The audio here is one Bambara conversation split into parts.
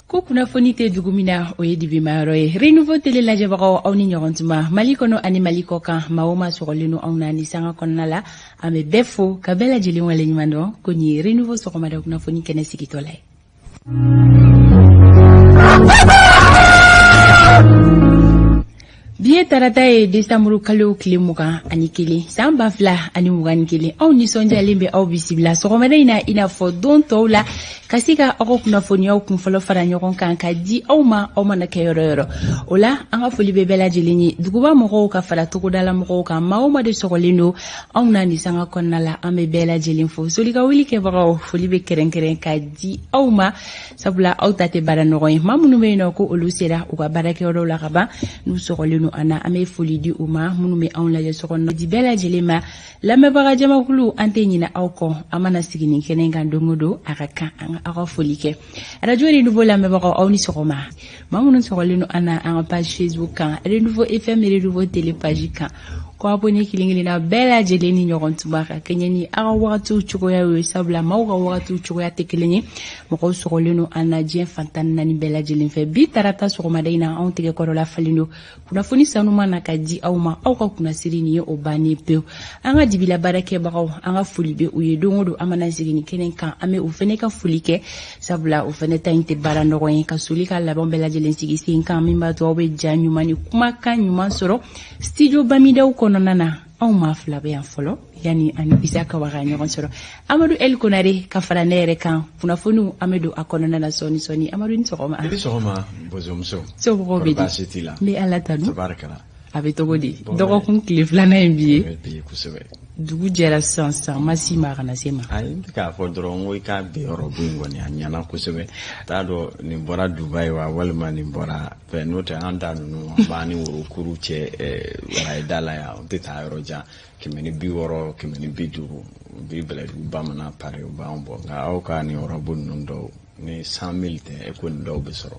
Ko kunnafoni tɛ dugu min na, o ye dibimayɔrɔ ye. Renouveau Télé lajɛbagaw, aw ni ɲɔgɔn tuma. Mali kɔnɔ ani Mali kɔ kan, maa o maa sɔgɔlen don anw na ni sanga kɔnɔna la, an bɛ bɛɛ fo ka bɛɛ lajɛlen waleɲuman dɔn ko nin ye Renouveau sɔgɔmada kunnafoni kɛnɛ sigitɔ la ye. Bi ye tarata ye, desanburu kalo tile 21, san 2021. Aw nisɔndiyalen bɛ aw bisimila sɔgɔmada in na, i n'a fɔ don tɔw la, ka se ka aw ka kunnafoniyaw kunfɔlɔ fara ɲɔgɔn kan ka di aw ma, aw mana kɛ yɔrɔ yɔrɔ. O la, an ka foli bɛ bɛɛ lajɛlen ye, duguba mɔgɔw ka fara togodala mɔgɔw kan, maa o maa de sɔgɔlen don anw na nin sanga kɔnɔna la, an bɛ bɛɛ lajɛlen fo. Soli ka wuli kɛbagaw, foli bɛ kɛrɛnkɛrɛn ka di aw ma, sabula aw ta tɛ baara nɔgɔ ye. Maa minnu bɛ yen nɔ ko olu sera u ka baarakɛyɔrɔw la ka ban, n'u sɔgɔlen don an na, an bɛ foli di u ma. Minnu bɛ anw lajɛ so kɔnɔ, di bɛɛ lajɛlen ma. Lamɛnbaga jamakulu, an tɛ ɲinɛ aw kɔ. An mana sigi nin kɛnɛ kan don o don, a ka kan an ka aw ka foli kɛ. Radio Renouveau lamɛnbagaw, aw ni sɔgɔma. Maa minnu sɔgɔlen don an na an ka page Facebook kan, Renouveau FM, Renouveau Télé page kan, ko abonné kelen kelenna bɛɛ lajɛlen ni ɲɔgɔn tuma ka kɛɲɛ ni aw ka wagatiw cogoya ye, sabula maaw ka wagatiw cogoya tɛ kelen ye. Mɔgɔw sɔgɔlen don an na diɲɛ fan 14 bɛɛ lajɛlen fɛ. Bi tarata sɔgɔmada in na, anw tɛgɛ kɔrɔla falen don kunnafoni sanuman na ka di aw ma. Aw ka kunnasiri nin ye o bannen pewu. An ka dibila baarakɛbagaw, an ka foli bɛ u ye. Don o don an mana sigi nin kɛnɛ kan, an bɛ u fɛnɛ ka foli kɛ, sabula o fɛnɛ ta in tɛ baara nɔgɔ ye, ka soli ka labɛn bɛɛ lajɛlen sigi sen kan, min b'a to aw bɛ ja ɲuman ni kumakan ɲuman sɔrɔ studio Bamidaw kɔnɔna na. Anw maa fila bɛ yan fɔlɔ yanni ani Isa Kawa ka ɲɔgɔn sɔrɔ. Amadu El Konare ka fara ne yɛrɛ kan, kunnafoniw an bɛ don a kɔnɔna na sɔɔni sɔɔni. Amadu, ni sɔgɔma. I ni sɔgɔma, bozomuso. Somɔgɔw bɛ di? Baasi t'i la? N bɛ Ala tanu. Tabarikala. A bɛ cogo di? Dɔgɔkun tile filanan ye bi ye. Bi kosɛbɛ. Dugu jɛra sisan sisan, ma si ma, a kana se ma. Ayi, n bɛ k'a fɔ dɔrɔn ko i k'a bi yɔrɔ bon in kɔni, a ɲɛna kosɛbɛ. T'a dɔn nin bɔra Dubayi wa, walima nin bɔra fɛn, n'o tɛ an ta ninnu, an b'an ni worokuru cɛ warayi la yan, o tɛ taa yɔrɔ jan, 160, 150 bi. Bɛlɛdugu bamanan pari, u b'an bɔ. Nka aw ka nin yɔrɔ ninnu dɔw ni 100 000 tɛ, e ko nin dɔw bɛ sɔrɔ.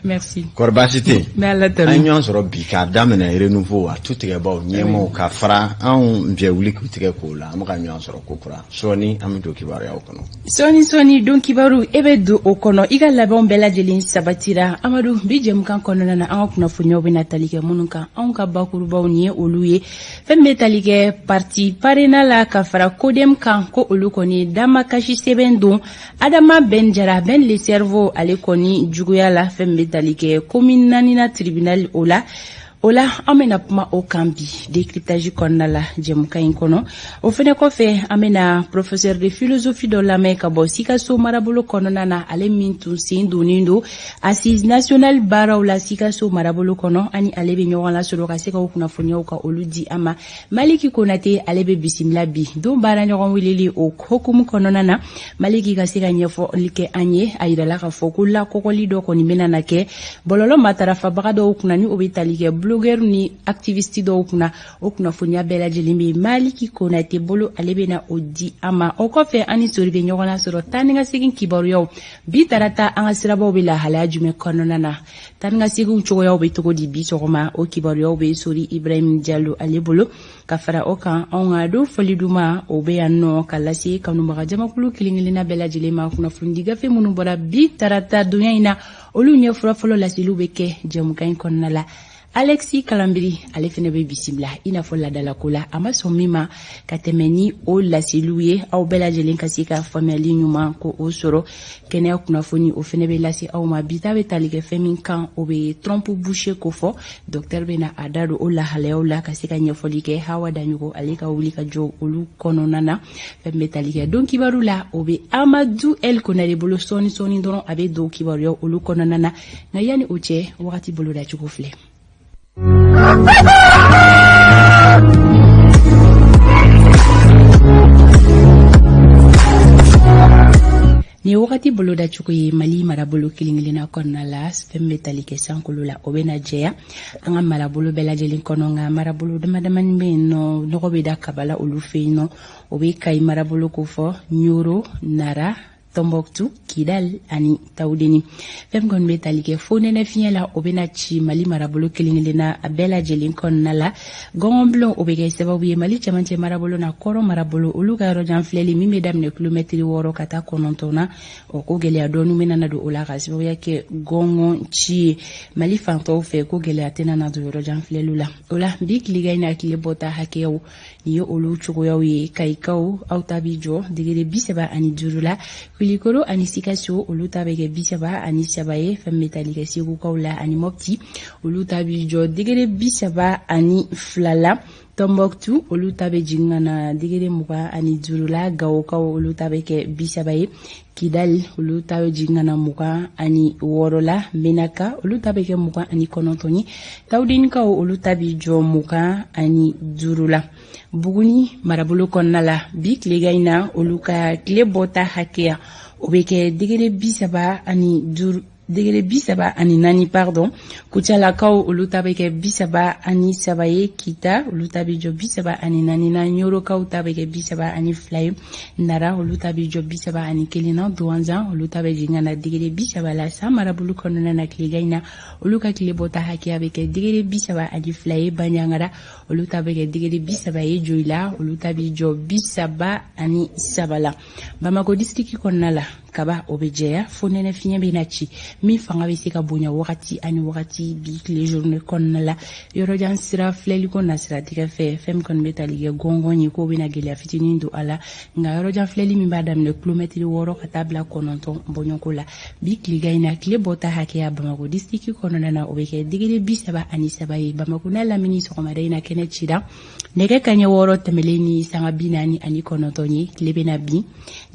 Merci. Kɔri baasi tɛ yen? N bɛ Ala tanu. An ye ɲɔgɔn sɔrɔ bi k'a daminɛ Renouveau, a tu tigɛbaw ɲɛmaaw ka fara anw jɛ wuli k'u tigɛ k'o la, an bɛ ka ɲɔgɔn sɔrɔ ko kura. Sɔɔni an bɛ don kibaruyaw kɔnɔ. Sɔɔni sɔɔni, don kibaru, e bɛ don o kɔnɔ. I ka labɛnw bɛɛ lajɛlen sabatira. Amadu, bi jɛmukan kɔnɔna na, an ka kunnafoniyaw bɛna tali kɛ minnu kan, anw ka bakurubaw, nin ye olu ye. Fɛn bɛ tali kɛ parti PARENA la ka fara CODEM kan, ko olu kɔni damakasi sɛbɛn don Adama Ben Jara, Ben le cerveau, ale kɔni juguya la. Fɛn bɛ tali kɛ commune naanina tribunal o la, o la an bɛna kuma o kan bi décryptage kɔnɔna la jɛmukan in kɔnɔ. O fɛnɛ kɔfɛ, an bɛna professeur de philosophie dɔ lamɛn ka bɔ Sikaso marabolo kɔnɔna na, ale min tun sen donnen don assise nationale baaraw la Sikaso marabolo kɔnɔ. Ani ale bɛ ɲɔgɔn lasɔrɔ ka se ka o kunnafoniyaw ka olu di an ma. Maliki Konate, ale bɛ bisimila bi don baara ɲɔgɔn weleli o hokumu kɔnɔna na. Maliki ka se ka ɲɛfɔli kɛ an ye. A yirala k'a fɔ ko lakɔkɔli dɔ kɔni bɛna na kɛ bɔlɔlɔ matarafabaga dɔw kunna, ni o bɛ tali kɛ blogueur ni activiste dɔw kunna. O kunnafoniya bɛɛ lajɛlen bɛ Maliki Konate bolo, ale bɛna o di an ma. O kɔfɛ, an ni Sori bɛ ɲɔgɔn lasɔrɔ taa ni ka segin kibaruyaw. Bi tarata, an ka sirabaw bɛ lahalaya jumɛn kɔnɔna na? Taa ni ka seginw cogoyaw bɛ cogo di bi sɔgɔma? O kibaruyaw bɛ Sori Ibrahim Jalo ale bolo. Ka fara o kan, anw ka don fɔli duman, o bɛ yan nɔ ka lase kanubaga jamakulu kelen kelenna bɛɛ lajɛlen ma. Kunnafonidi gafe minnu bɔra bi tarata donya in na, olu ɲɛ fura fɔlɔ laseliw bɛ kɛ jɛmukan in kɔnɔna la. Alexi Kalambiri, ale fɛnɛ bɛ bisimila i n'a fɔ ladalako la. A ma sɔn min ma ka tɛmɛ ni o laseliw ye, aw bɛɛ lajɛlen ka se ka faamuyali ɲuman ko o sɔrɔ. Kɛnɛya kunnafoni, o fɛnɛ bɛ lase aw ma. Bi ta bɛ tali kɛ fɛn min kan, o bɛ trompe bouchée ko fɔ. Docteur bɛ na a da don o lahalayaw la ka se ka ɲɛfɔli kɛ. Hawa Daɲɔgɔ, ale ka wuli ka jɔ olu kɔnɔna na. Fɛn bɛ tali kɛ don kibaru la, o bɛ Amadu El Konare bolo. Sɔɔni sɔɔni dɔrɔn, a bɛ don kibaruyaw olu kɔnɔna na. Nka yanni o cɛ, wagati bolodacogo filɛ. Nin ye wagati bolodacogo ye Mali marabolo kelen kelenna kɔnɔna la. Fɛn bɛ tali kɛ sankolo la, o bɛna jɛya an ka marabolo bɛɛ lajɛlen kɔnɔ, nka marabolo damadamani bɛ yen nɔ, nɔgɔ bɛ da kabala olu fɛ yen nɔ. O bɛ Kayi marabolo kofɔ, Ɲoro, Nara. Tɔnbɔkutu, Kidal ani Tawudeni. Fɛn min kɔni bɛ tali kɛ fonɛnɛ fiɲɛ la, o bɛna ci Mali marabolo kelen-kelenna a bɛɛ lajɛlen kɔnɔna la. Gɔngɔnbulon, o bɛ kɛ sababu ye Mali cɛmancɛ marabolo na kɔrɔn marabolo, olu ka yɔrɔjan filɛli min bɛ daminɛ kilomɛtiri 6 ka taa 9 na, o ko gɛlɛya dɔɔni bɛna na don o la ka sababuya kɛ gɔngɔn ci ye. Mali fantɔw fɛ, ko gɛlɛya tɛna na don yɔrɔjan filɛliw la. O la, bi tilegan in na, tile bɔta hakɛyaw, nin ye olu cogoyaw ye. Kayikaw, aw ta bi jɔ degere 35 la. Kulikoro ani Sikaso, olu ta bɛ kɛ 33 ye. Fɛn bɛ tali kɛ Segukaw la ani Mɔpti, olu ta bi jɔ degere 32 la. Tɔnbɔkutu, olu ta bɛ jigin ka na degere 25 la. Gawokaw, olu ta bɛ kɛ 30 ye. Kidali, olu ta bɛ jigin ka na 26 la. Menaka, olu ta bɛ kɛ 29 ye. Tawudenikaw, olu ta bɛ jɔ 25 la. Buguni marabolo kɔnɔna la, bi tilegan in na, olu ka tile bɔta hakɛya, o bɛ kɛ degere 35, degere 34, pardon. Kucalakaw, olu ta bɛ kɛ 33 ye. Kita, olu ta bɛ jɔ 34 na. Ɲorokaw ta bɛ kɛ 32 ye. Nara, olu ta bɛ jɔ 31 na. Duwanzan, olu ta bɛ jigin ka na degere 30 la. San marabolo kɔnɔna na, tilegan in na, olu ka tile bɔta hakɛya bɛ kɛ degere 32 ye. Banjagara, olu ta bɛ kɛ degere 30 ye. Joyila, olu ta bɛ jɔ 33 la. Bamako disiriki kɔnɔna la, kaba o bɛ jɛya, fonɛnɛ fiɲɛ bɛ na ci min fanga bɛ se ka bonya wagati ani wagati bi tile journée kɔnɔna la. Yɔrɔjan sira filɛliko na siratigɛ fɛ, fɛn min kɔni bɛ tali kɛ gɔngɔn ye, k'o bɛna gɛlɛya fitinin don a la, nka yɔrɔjan filɛli min b'a daminɛ kilomɛtiri 6 ka taa bila 9 bɔɲɔgɔnko la. Bi tilegan in na, tile bɔta hakɛya Bamako disiriki kɔnɔna na, o bɛ kɛ degere 33 ye. Bamako n'a lamini, sɔgɔmada in na, kɛnɛ cira nɛgɛ kaɲɛ 6 tɛmɛlen ni sanga 49 ye. Tile bɛna bin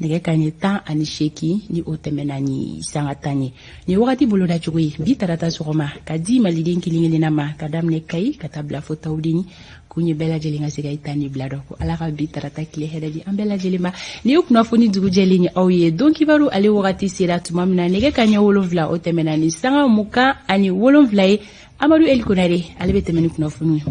nɛgɛ kaɲɛ 18 ni o tɛmɛna ni sanga 10 ye. Nin wagati boloda cogo ye bi tarata sɔgɔma ka di Maliden kelen kelenna ma, ka daminɛ Kayi ka taa bila fo Tawudeni, kun ye bɛɛ lajɛlen ka se ka i ta ni bila dɔ ko Ala ka bi tarata tile hɛrɛ di an bɛɛ lajɛlen ma. Nin ye kunnafoni dugujɛlen ye aw ye. Don kibaru ale wagati sera tuma min na, nɛgɛ kaɲɛ 7 o tɛmɛna ni sanga 27 ye. Amadu Eli Konare, ale bɛ tɛmɛ ni kunnafoniw ye.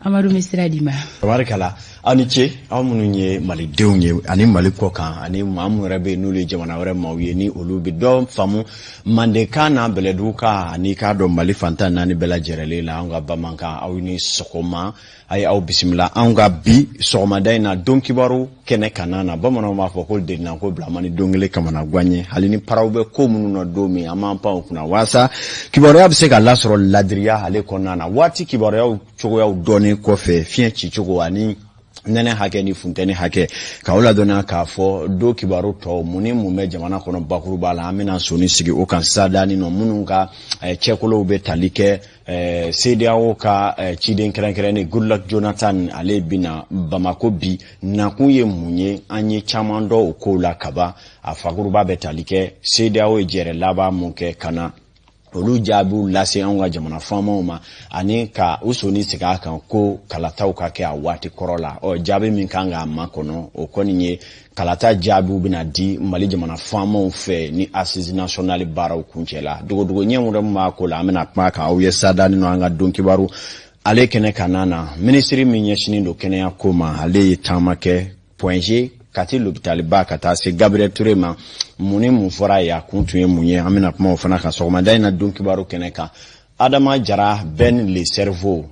Amadu, bɛ sira di ma. Tabarikala, aw ni ce, aw minnu ye Malidenw ye ani Mali kɔ kan, ani maa minnu yɛrɛ bɛ yen n'olu ye jamana wɛrɛ maaw ye, ni olu bɛ dɔ faamu mandenkan n'a bɛlɛdugukan, ani k'a dɔn Mali fan 14 bɛɛ lajɛrɛlen la, anw ka bamanankan, aw ni sɔgɔma. A ye aw bisimila anw ka bi sɔgɔmada in na don kibaru kɛnɛ kana na. Bamananw b'a fɔ ko delina ko bila man ni don kelen kamana gan ye, hali ni paraw bɛ ko minnu na don min, an b'an pan o kunna waasa kibaruya bɛ se ka lasɔrɔ ladiriya ale kɔnɔna na. Waati kibaruyaw cogoyaw dɔɔnin kɔfɛ, fiɲɛ cicogo ani nɛnɛ hakɛ ni funtɛni hakɛ, k'aw ladɔnniya k'a fɔ don kibaru tɔw mun ni mun bɛ jamana kɔnɔ bakuruba la, an bɛna sɔnni sigi o kan sadani nɔ. Minnu ka cɛkolow bɛ tali kɛ CEDEAO ka ciden kɛrɛnkɛrɛnnen Goodluck Jonathan, ale bɛna Bamako bi, nakun ye mun ye? An ye caman dɔn o kow la kaban. A fakuruba bɛ tali kɛ CEDEAO ye jɛrɛ laban mun kɛ ka na olu jaabiw lase anw ka jamana faamaw ma, ani ka u sɔnni sigi a kan ko kalataw ka kɛ a waati kɔrɔ la. Ɔ, jaabi min kan k'a makɔnɔ, o kɔni ye kalata jaabiw bɛna di Mali jamana faamaw fɛ ni assise nationale baaraw kuncɛ la. Dogodogo ɲɛ wɛrɛ min b'a ko la, an bɛna kuma kan aw ye sadani nɔ an ka don kibaru ale kɛnɛ kana na. Minisiri min ɲɛsinnen don kɛnɛya ko ma, ale ye taama kɛ Point G, Kati lopitaliba, ka taa se Gabriel Touré ma. Mun ni mun fɔra ye, a kun tun ye mun ye? An bɛna kuma o fana kan sɔgɔmada in na don kibaru kɛnɛ kan. Adama Jara Ben le cerveau,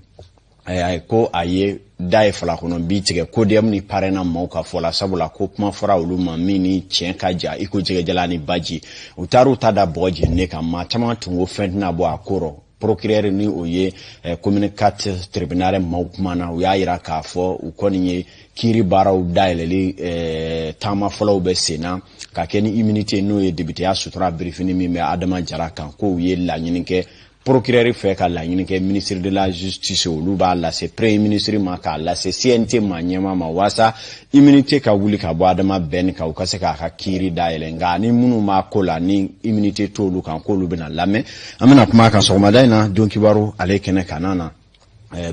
ko a ye da ye fala kɔnɔ bi tigɛ CODEM ni PARENA maaw ka fɔ la, sabula ko kuma fɔra olu ma min ni tiɲɛ ka ja i ko jɛgɛjalan ni baji. U taar'u ta da bɔgɔ jeninen kan. Maa caman tun ko fɛn tɛna bɔ a ko rɔ. Procureur ni o ye commune 4 tribunal maaw kumana, u y'a yira k'a fɔ u kɔni ye kiiri baaraw dayɛlɛli taama fɔlɔw bɛ sen na ka kɛ ni immunité, n'o ye députéya sutura birifini min bɛ Adama Jara kan, ko u ye laɲini kɛ procureur fɛ, ka laɲini kɛ ministre de la Justice, olu b'a lase Premier ministre ma, k'a lase CNT ma ɲɛma ma, waasa immunité ka wuli ka bɔ Adama Bɛn kan, u ka se k'a ka kiiri dayɛlɛ. Nka ni minnu b'a ko la ni immunité t'olu kan, k'olu bɛna lamɛn. An bɛna kuma a kan sɔgɔmada in na don kibaru ale kɛnɛ kana na.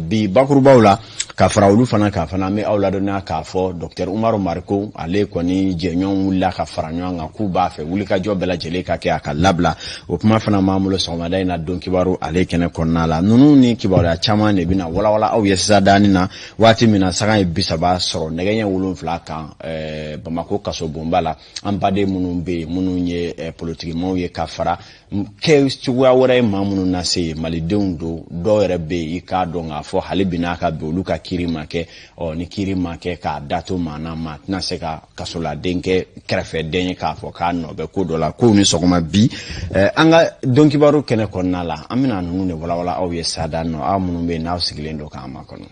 Bi bakurubaw la, Ka fara olu fana kan fana, an bɛ aw ladɔnniya k'a fɔ Docteur Umaru Mariko, ale kɔni jɛɲɔgɔnw wulila ka fara ɲɔgɔn kan k'u b'a fɛ wulikajɔ bɛɛ lajɛlen ka kɛ a ka labila. O kuma fana b'an bolo sɔgɔmada in na don kibaru ale kɛnɛ kɔnɔna la. Ninnu ni kibaruya caman de bɛna walawala aw ye sisan daani na, waati min na sanga ye 30 sɔrɔ nɛgɛ ɲɛ 7 kan. Bamakɔ kasobonba la, an baden minnu bɛ yen, minnu ye politikimaw ye, ka fara kɛ cogoya wɛrɛ ye maa minnu na se yen, malidenw don. Dɔw yɛrɛ bɛ yen, i k'a dɔn k'a fɔ hali bi n'a ka bi olu ka kiiri ma kɛ. Ɔ ni kiiri ma kɛ k'a dato maa na, maa tɛna se ka kasoladen kɛ kɛrɛfɛden ye k'a fɔ k'a nɔ bɛ ko dɔ la. Kow ni sɔgɔma bi an ka donkibaru kɛnɛ kɔnɔna la, an bɛna ninnu de walawala aw ye sada nɔ, aw minnu bɛ yen n'aw sigilen don k'an makɔnɔ.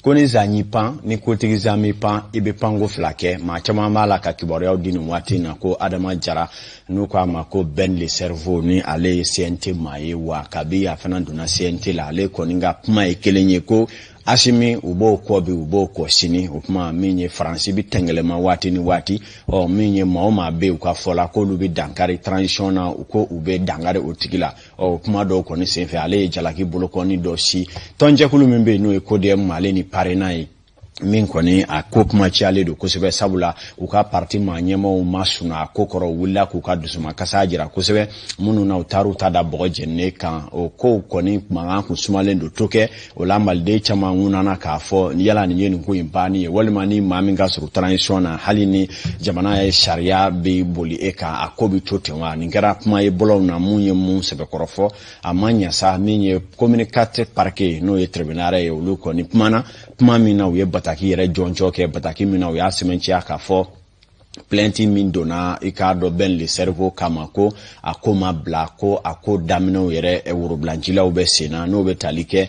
Ko ni zan y'i pan, ni kotigi zan m'i pan, i bɛ panko fila kɛ. Maa caman b'a la ka kibaruyaw di nin waati in na ko Adama Jara, n'u k'a ma ko Ben le Cerveau, ni ale ye CNT maa ye wa kabi a fana donna CNT la, ale kɔni ka kuma ye kelen ye ko Asimi, u b'o kɔ bi, u b'o kɔ sini. O kuma min ye Faransi bɛ tɛngɛlɛma waati ni waati, ɔ min ye maa o maa bɛ yen, u ka fɔ la k'olu bɛ dankari transition na, u ko u bɛ dankari o tigi la. Ɔ kuma dɔw kɔni senfɛ, ale ye jalaki bolokɔni dɔ si tɔnjɛkulu min bɛ yen, n'o ye CODEM ale ni PARENA ye, min kɔni a ko kuma cayalen don kosɛbɛ, sabula u ka parti maa ɲɛmaaw ma sunɔ a ko kɔrɔ, u wulila k'u ka dusumakasa jira kosɛbɛ. Minnu na u taar'u ta da bɔgɔ jeninen kan, o kow kɔni mankan kun sumalen don to kɛ. O la maliden caman ŋunana k'a fɔ yala nin ye nin ko in banni ye, walima ni maa min ka surun transition na, hali ni jamana ye sariya bɛ boli e kan, a ko bɛ to ten wa? Nin kɛra kuma ye bɔlɔw na. Mun ye mun sɛbɛkɔrɔ fɔ, a ma ɲa sa. Min ye commune 4 parquet, n'o ye tribunal ye, olu kɔni kumana kuma min na, u ye bataki yɛrɛ jɔnjɔ kɛ, bataki min na u y'a sɛmɛntiya k'a fɔ plainte min donna, i k'a dɔn, Ben le Cerveau kama, ko a ko ma bila, ko a ko daminɛw yɛrɛ worobilancilaw bɛ sen na, n'o bɛ tali kɛ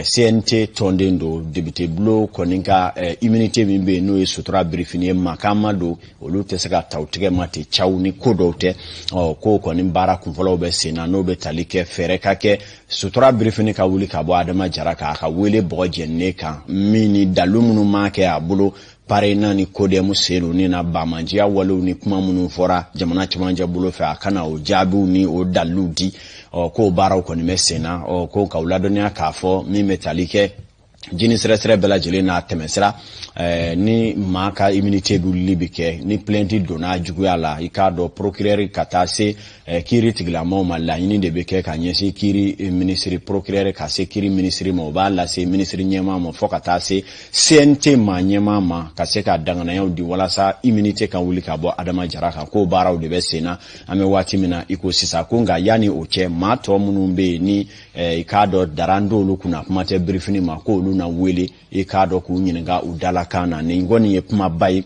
CNT tɔnden don, député bulon kɔni ka immunité min bɛ yen, n'o ye sutura birifini ye, mankan ma don, olu tɛ se ka ta u tigɛ ma ten caw ni ko dɔw tɛ. Ɔ k'o kɔni baara kunfɔlɔw bɛ sen na, n'o bɛ tali kɛ fɛɛrɛ ka kɛ sutura birifini ka wuli ka bɔ Adama Jara kan, a ka wele bɔgɔ jeninen kan, min ni dalu minnu m'a kɛ a bolo, PARENA ni CODEM sen don ni na banbaanciya walew ni kuma minnu fɔra jamana cɛmancɛ bolo fɛ, a kana o jaabiw ni o daliluw di. Ɔ k'o baaraw kɔni bɛ sen na. Ɔ ko k'aw ladɔnniya k'a fɔ min bɛ tali kɛ jini sɛrɛsɛrɛ bɛɛ lajɛlen n'a tɛmɛsira, ni maa ka immunité bɛ wulili bɛ kɛ ni plainte donna juguya la, i k'a dɔn procureur ka taa se kiiri tigilamaw ma, laɲini de bɛ kɛ ka ɲɛsin kiiri minisiri, procureur ka se kiiri minisiri ma, o b'a lase minisiri ɲɛmaa ma, fo ka taa se CNT maa ɲɛmaa ma, ka se ka danganayaw di walasa immunité ka wuli ka bɔ Adama Jara kan. K'o baaraw de bɛ sen na an bɛ waati min na i ko sisan. Ko nka yanni o cɛ, maa tɔ minnu bɛ yen ni i k'a dɔn daran d'olu kunna, kuma tɛ birifini ma, k'olu na wele, i k'a dɔn k'u ɲininka u dalakan na. Nin kɔni ye kumaba ye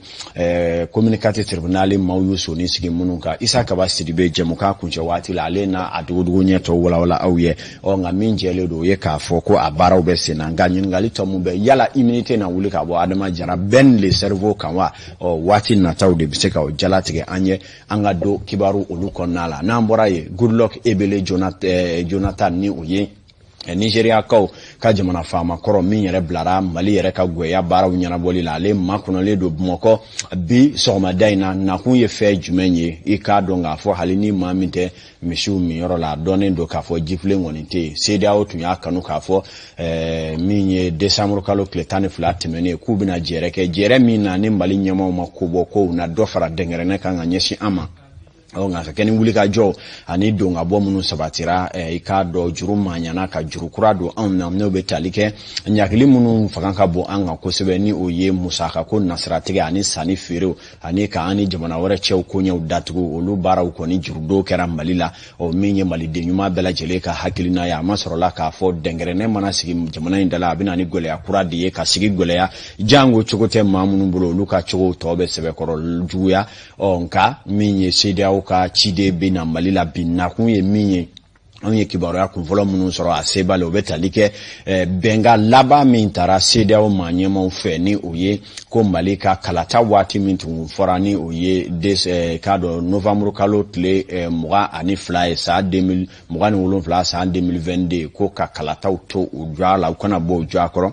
commune 4 tribunal maaw y'u soni sigi minnu kan. Isa Kaba Sidibe, jɛmukan kuncɛ waati la, ale n'a a dogodogo ɲɛ tɔ walawala aw ye. Ɔ nka min jɛlen don, o ye k'a fɔ ko a baaraw bɛ sen na. Nka ɲininkali tɔ mun bɛ, yala immunité na wuli ka bɔ Adama Jara Ben le Cerveau kan wa? Ɔ waati nataw de bɛ se ka o jalatigɛ an ye an ka don kibaru olu kɔnɔna la. N'an bɔra yen, Goodluck Ebele Jonathan, ni o ye Nigeriakaw ka jamana faama kɔrɔ min yɛrɛ bilara Mali yɛrɛ ka gwɛya baaraw ɲɛnabɔli la, ale makɔnɔlen don Bamakɔ bi sɔgɔmada in na. Nakun ye fɛn jumɛn ye? I k'a dɔn k'a fɔ hali ni maa min tɛ misiw minyɔrɔ la, a dɔnnen don k'a fɔ jifilen kɔni tɛ yen. CEDEAO tun y'a kanu k'a fɔ min ye décembre kalo tile 12 tɛmɛnen k'u bɛna jɛrɛ kɛ, jɛrɛ min na ni Mali ɲɛmaaw ma kobɔ, kow na dɔ fara dɛnkɛrɛnɛ kan ka ɲɛsin an ma. Ɔ nka ka kɛ ni wulikajɔ ani don ka bɔ minnu sabatira, i k'a dɔn juru maɲana ka juru kura don anw na, n'o bɛ tali kɛ ɲakili minnu fanga ka bon an kan kosɛbɛ, ni o ye musakako nasiratigɛ ani sanni feerew ani ka an ni jamana wɛrɛ cɛw koɲɛw datugu, olu baaraw kɔni jurudon kɛra Mali la. Ɔ min ye maliden ɲuman bɛɛ lajɛlen ka hakilina ye, a ma sɔrɔla k'a fɔ dɛnkɛrɛnɛ mana sigi jamana in da la, a bɛ na ni gɛlɛya kura de ye ka sigi gɛlɛya jango cogo tɛ maa minnu bolo, olu ka cogo tɔ bɛ sɛbɛkɔrɔ juguya. Ɔ nka min ye CEDEAO ka ciden bɛ na Mali la bi, nakun ye min ye, Anw ye kibaruya kunfɔlɔ minnu sɔrɔ a seba la, o bɛ tali kɛ bɛnkan laban min tara CEDEAO maa ɲɛmaw fɛ, ni o ye ko Mali ka kalata waati min tun fɔra, ni o ye k'a dɔn novembre kalo tile 22 ye san 2027, san 2022, ko ka kalataw to u jɔ la, u kana bɔ u jɔ a kɔrɔ,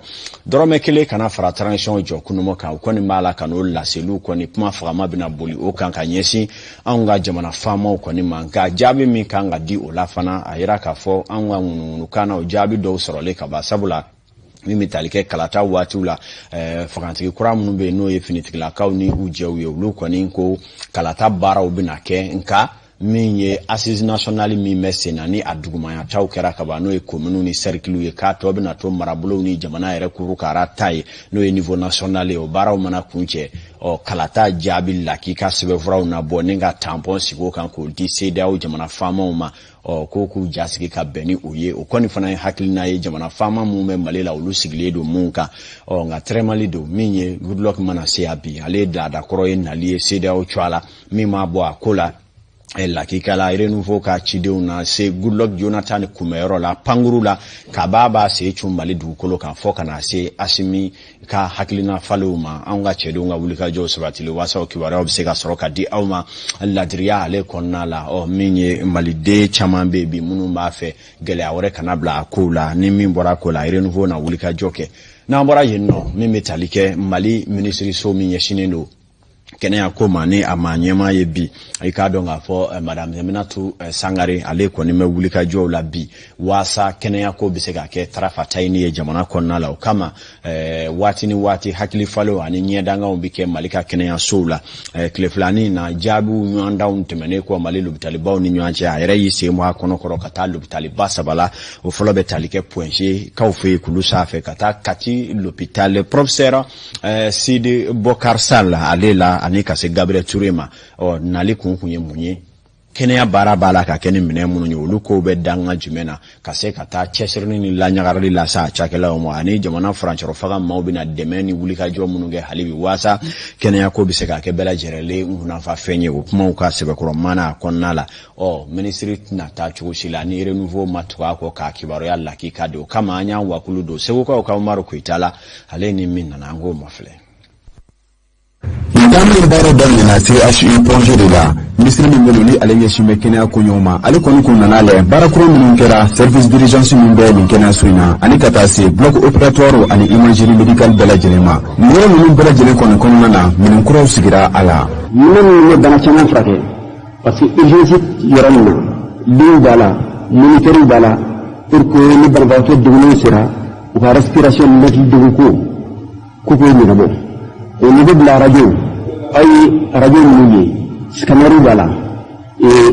dɔrɔmɛ kelen kana fara transition jɔ kunumɔ kan. U kɔni b'a la ka n'o laseliw kɔni, kuma fagama bɛna boli o kan ka ɲɛsin anw ka jamana faamaw kɔni ma. Nka jaabi min kan ka di o la fana, a yira k'a fɔ anw ka ŋunuŋunukan na, o jaabi dɔw sɔrɔlen ka ban, sabula min bɛ tali kɛ kalata waatiw la, fangatigi kura minnu bɛ yen, n'o ye finitigilakaw ni u jɛw ye, olu kɔni ko kalata baaraw bɛna kɛ. Nka min ye assise nationale min bɛ sen na, ni a dugumayataw kɛra ka ban, n'o ye kominiw ni sɛrikiliw ye, k'a tɔ bɛna to marabolow ni jamana yɛrɛ kurukara ta ye, n'o ye niveau national ye, o baaraw mana kuncɛ, ɔ kalata jaabi lakika sɛbɛnfuraw na bɔ ni ka tampon sigi o kan k'o di CEDEAO jamana faamaw ma, ɔ ko k'u jasigi ka bɛn ni o ye. O kɔni fana ye hakilina ye jamana faama minnu bɛ Mali la, olu sigilen don mun kan. Ɔ nka tɛrɛmali don min ye Goodluck mana se yan bi, ale ye laadakɔrɔ ye nali ye CEDEAO cogoya la, min m'a bɔ a ko la lakika la. Renouveau ka cidenw na se Goodluck Jonathan kunbɛyɔrɔ la pankuru la, kaba b'a sen cun Mali dugukolo kan, fɔ ka na se Asimi ka hakilina falenw ma. Anw ka cɛdenw ka wulikajɔw sabatili waasa o kibaruyaw bɛ se ka sɔrɔ ka di aw ma ladiriya ale kɔnɔna la. Ɔ min ye maliden caman bɛ yen bi minnu b'a fɛ gɛlɛya wɛrɛ kana bila a kow la, ni min bɔra ko la, Renouveau na wulikajɔ kɛ. N'an bɔra yen nɔ, min bɛ tali kɛ Mali minisiriso min ɲɛsinnen don kɛnɛya ko ma, ni a maa ɲɛmaa ye bi, i k'a dɔn k'a fɔ madame Aminatu Sangare, ale kɔni bɛ wulikajɔw la bi waasa kɛnɛya ko bɛ se ka kɛ tarafatayini ye jamana kɔnɔna la. O kama, waati ni waati, hakili falenw ani ɲɛdankanw bɛ kɛ Mali ka kɛnɛyasow la. Tile filanin na, jaabiw ɲɔgɔndanw tɛmɛnen kɔ Mali lopitalibaw ni ɲɔgɔn cɛ, a yɛrɛ y'i sen bɔ a kɔnɔ kɔrɔ ka taa lopitaliba saba la. O fɔlɔ bɛ tali kɛ Point G kaw fɛ yen, kulu sanfɛ, ka taa Kati l'hôpital professeur Sidi Bokar Sall ale la, ani ka se Gabriel Touré ma. Ɔ nali kun ye mun ye? Kɛnɛya baara b'a la ka kɛ ni minɛn minnu ye, olu kow bɛ danga jumɛn na, ka se ka taa cɛsirili ni laɲagarili lase a cakɛlaw ma, ani jamana furancɛrɔ fanga maaw bɛna dɛmɛ ni wulikajɔ minnu kɛ hali bi waasa kɛnɛya ko bɛ se ka kɛ bɛɛ lajɛlen nafa fɛn ye. O kumaw ka sɛbɛkɔrɔ mana a kɔnɔna la. Ɔ minisiri tɛna taa cogo si la ni Renouveau ma tugu a kɔ k'a kibaruya lakika di. O kama, an y'an wakulu don Segukaw ka Umaru Koyita la, ale ni min nana, an k'o mafilɛ. Nin taama in baaraw daminɛna CHU Point G de la. Minisiri min bɛ ni ale ɲɛsin bɛ kɛnɛya koɲɛw ma, ale kɔni kun nana lɛ baara kura minnu kɛra service d'urgence min bɛ nin kɛnɛyaso in na, ani ka taa se bloc opératoire ani imagerie médicale bɛɛ lajɛlen ma. Nin yɔrɔ ninnu bɛɛ lajɛlen kɔni kɔnɔna na, minɛn kuraw sigira a la. Minɛn minnu bɛ bana caman furakɛ, parce que urgence yɔrɔ min na, liw b'a la, moniteur b'a la, pour que ni banabagatɔ degunnen sera, u ka respiration, ninakili degun ko ko k'o ɲɛnabɔ. O ni bɛ bila radio, aw ye radio minnu ye, scanner b'a la,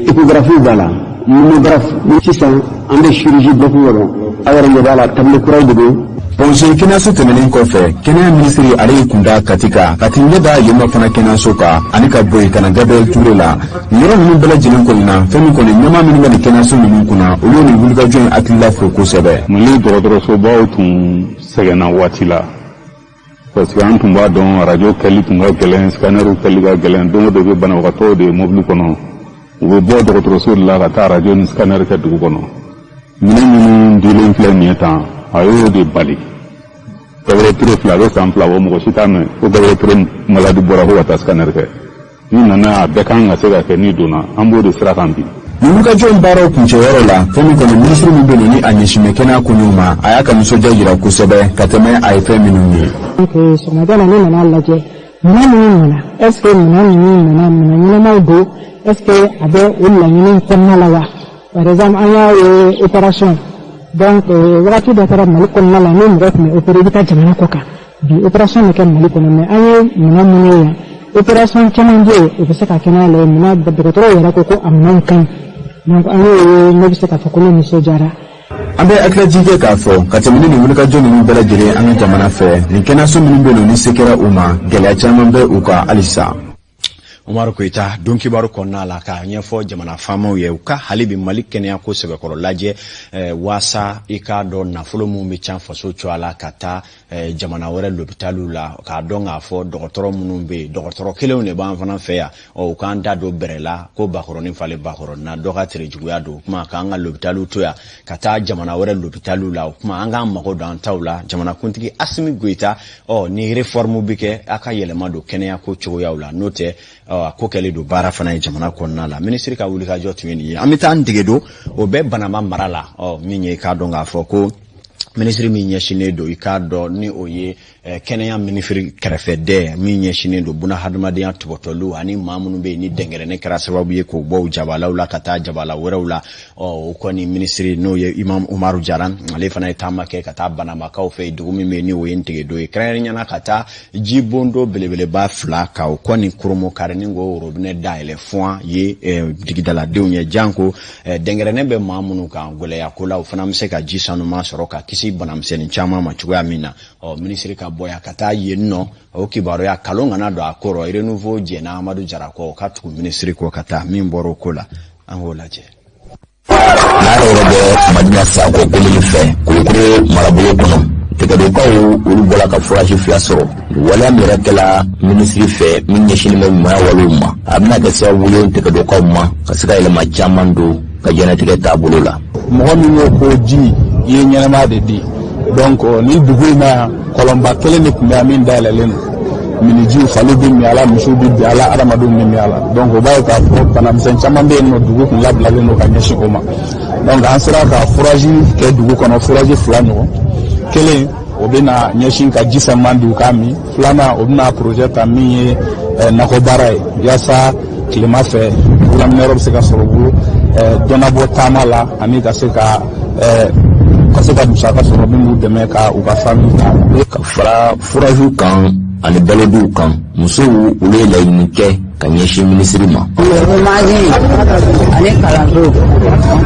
échographie b'a la, mammographe. Sisan an bɛ chirurgie bloc kɔnɔ, aw yɛrɛ ɲɛ b'a la, table kuraw de bɛ. Point G kɛnɛyaso tɛmɛnen kɔfɛ, kɛnɛya minisiri ale y'i kunda Kati kan, ka t'i ɲɛ da yen nɔ fana kɛnɛyaso kan, ani ka bɔ yen ka na Gabriel Touré la. Nin yɔrɔ ninnu bɛɛ lajɛlen kɔni na, fɛn min kɔni ɲɛmaa minnu bɛ nin kɛnɛyaso ninnu kunna, olu ye nin wulikajɔ in hakilila fo kosɛbɛ. Mali dɔgɔtɔrɔsobaw tun sɛgɛnna waati la, parce que an tun b'a dɔn arajo kɛli tun ka gɛlɛn, scannerw kɛli ka gɛlɛn. Don o don, bɛ banabagatɔw de ye mobili kɔnɔ, u bɛ bɔ dɔgɔtɔrɔso de la ka taa arajo ni scanner kɛ dugu kɔnɔ. Minɛn minnu dilen filɛ nin ye tan, a y'o de bali. Gabriel Touré filɛ, a bɛ san 2 bɔ, mɔgɔ si t'a mɛn ko Gabriel Touré malade bɔra ko ka taa scanner kɛ. N'i nana, a bɛɛ kan ka se ka kɛ n'i donna. An b'o de sira kan bi. Nin wulikajɔ in baaraw kuncɛyɔrɔ la, fɛn min kɔni minisiri min bɛ yen ni a ɲɛsin bɛ kɛnɛya koɲɛw ma, a y'a ka nisɔndiya jira kosɛbɛ ka tɛmɛ a ye fɛn minnu ye. Sɔgɔmada la, ne nana lajɛ minɛn minnu nana, est ce que minɛn ninnu nana, minɛn ɲɛnamaw don? Est ce que a bɛ o laɲini kɔnɔna la wa? Par exemple, an y'a ye opération, donc wagati dɔ kɛra Mali kɔnɔna la, ni mɔgɔ tun bɛ opérer, i bɛ taa jamana kɔ kan. Bi, opération bɛ kɛ Mali kɔnɔ, mais an ye minɛn minnu ye yan, opération caman bɛ yen, o bɛ se ka kɛ n'a ye. Minɛn, dɔgɔtɔrɔw yɛrɛ ko ko a minɛnw ka ɲi, donc an y'o ye, ne bɛ se k'a fɔ ko ne nisɔndiyara. An bɛ hakililajigin kɛ k'a fɔ ka tɛmɛ ni nin wulikajɔ ninnu bɛɛ lajɛlen, an ka jamana fɛ, nin kɛnɛyaso minnu bɛ yen nɔ, ni se kɛra u ma, gɛlɛya caman bɛ u kan halisa. Umaru Koyita, don kibaru kɔnɔna la, k'a ɲɛfɔ jamana faamaw ye, u ka hali bi Mali kɛnɛya ko sɛbɛkɔrɔ lajɛ, waasa i k'a dɔn nafolo min bɛ can faso cogoya la ka taa jamana wɛrɛ lopitaliw la, k'a dɔn k'a fɔ dɔgɔtɔrɔ minnu bɛ yen, dɔgɔtɔrɔ kelenw de b'an fana fɛ yan. Ɔ, u k'an da don bɛrɛ la ko bakɔrɔnin falen bakɔrɔnin na, dɔ ka tere juguya don. O kuma, k'an ka lopitaliw to yan ka taa jamana wɛrɛ lopitaliw la, o kuma, an k'an mago don an taw la. Jamanakuntigi Asimi Goyita, ɔ, ni réforme bɛ kɛ, a ka yɛlɛma don kɛnɛya ko cogoyaw la, n'o tɛ, a ko kɛlen don baara fana ye jamana kɔnɔna la. Minisiri ka wulikajɔ tun ye nin ye. An bɛ taa an dege don o bɛɛ Banama mara la. Ɔ, min ye, i k'a dɔn k'a fɔ ko minisiri min ɲɛsinnen don, i k'a dɔn ni o ye kɛnɛya minisiri kɛrɛfɛdɛ min ɲɛsinnen don buna hadamadenya tɔbɔtɔliw ani maa minnu bɛ yen ni dɛnkɛrɛnɛ kɛra sababu ye k'o bɔ u jabalaw la ka taa jabala wɛrɛw la, ɔ, o kɔni minisiri, n'o ye Imam Umaru Jara, ale fana ye taama kɛ ka taa Banamakaw fɛ yen, dugu min bɛ yen ni o ye Ntegedo ye, kɛrɛnkɛrɛnnenya ka taa jibondo belebeleba fila ka o kɔni kurumukari ni k'o robinet dayɛlɛ fún ye digidaladenw ye, janko dɛnkɛrɛnɛ bɛ maa minnu kan gɛlɛya ko la, o fana bɛ se ka ji sanuman sɔrɔ ka kisi banamisɛnnin caman ma cogoya min na. Ɔ, minisiri ka bɔ yan ka taa yen nɔ, o kibaruya kalon kana don a kɔrɔ. Renouveau jɛna Amadu Jara kɔ, o ka tugu minisiri kɔ ka taa. Min bɔra o ko la, an k'o lajɛ. N'a yɔrɔ bɛ Madina Sakɔ komini fɛ, Kulukoro marabolo kɔnɔ, Tɛgɛdokaw olu bɔra ka forage fila sɔrɔ. Waleya min yɛrɛ kɛla minisiri fɛ min ɲɛsinnen bɛ ɲumanya walew ma, a bɛna kɛ sababu ye Tɛgɛdokaw ma ka se ka yɛlɛma caman don ka diɲɛlatigɛ taabolo la. Mɔgɔ min ko ji i ye ɲɛnɛmaya de di. Donc ni dugu in na yan, kɔlɔnba kelen de tun bɛ yan min dayɛlɛlen don, minijiw, faliw bɛ min a la, misiw bɛ bin a la, adamadenw bɛ min a la. Donc o b'a ye k'a fɔ banamisɛn caman bɛ yen nɔ, dugu kun labilalen don ka ɲɛsin o ma. Donc an sera ka forage kɛ dugu kɔnɔ, forage fila ɲɔgɔn. Kelen, o bɛna ɲɛsin ka ji sanuman di u k'a min. Filanan, o bɛna projet ta min ye nakɔbaara ye, yaasa tilema fɛ wulaminɛyɔrɔ bɛ se ka sɔrɔ u bolo, dɔ bɔ taama la ani ka se ka musaka sɔrɔ min b'u dɛmɛ ka u ka famille ta. Ka fara foragew kan ani balodiw kan, musow olu ye laɲini kɛ ka ɲɛsin minisiri ma. Mansin ani kalanso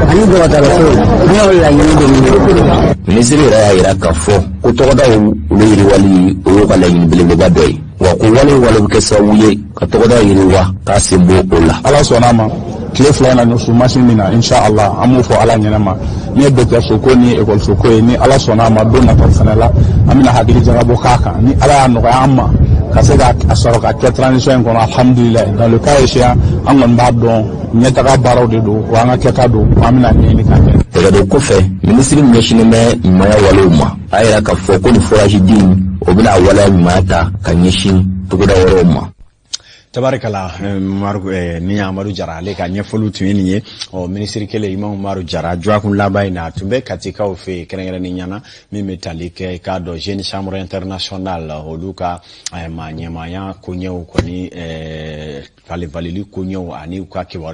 ani dɔgɔtɔrɔso, ne y'o laɲini de ɲini. Minisiri yɛrɛ y'a yira k'a fɔ ko tɔgɔdaw olu yiriwali, o y'o ka laɲini belebeleba dɔ ye, wa ko wale wale bɛ kɛ sababu ye ka tɔgɔda yiriwa, k'a sen bɔ o la. Ala sɔnna a ma, tile 2 in na, ɲɔsu mansin min na, inshallah, an b'o fɔ Ala ɲɛnɛ ma. Ni ye dɔgɔtɔrɔso ko ni ekɔliso ko ye, ni Ala sɔnna a ma, don nataw fana la, an bɛna hakili jagabɔ k'a kan. Ni Ala y'a nɔgɔya an ma ka se ka a sɔrɔ ka kɛ transition in kɔnɔ, alhamdulilayi. Dans le cas échéant, an kɔni b'a dɔn ɲɛtaga baaraw de don wa, an ka kɛta don wa, an bɛna ɲɛɲini k'a kɛ. Tɛgɛdon kɔfɛ, minisiri ɲɛsinnen bɛ ɲumanya walew ma, a yira k'a fɔ ko nin forage den, o bɛna waleya ɲumanya ta ka ɲɛsin togoda wɛrɛw ma. Tabarikala, Umaru, ni Amadu Jara, ale ka ɲɛfɔliw tun ye nin ye. Ɔ, minisiri kelen Imam Umaru Jara, dɔgɔkun laban in na, a tun bɛ Katikaw fɛ yen, kɛrɛnkɛrɛnnen ɲɛna min bɛ tali kɛ, i k'a dɔn, Jeune Chambre Internationale, olu ka maa ɲɛmaaya koɲɛw kɔni, falenfaleli koɲɛw ani u ka kibaruya.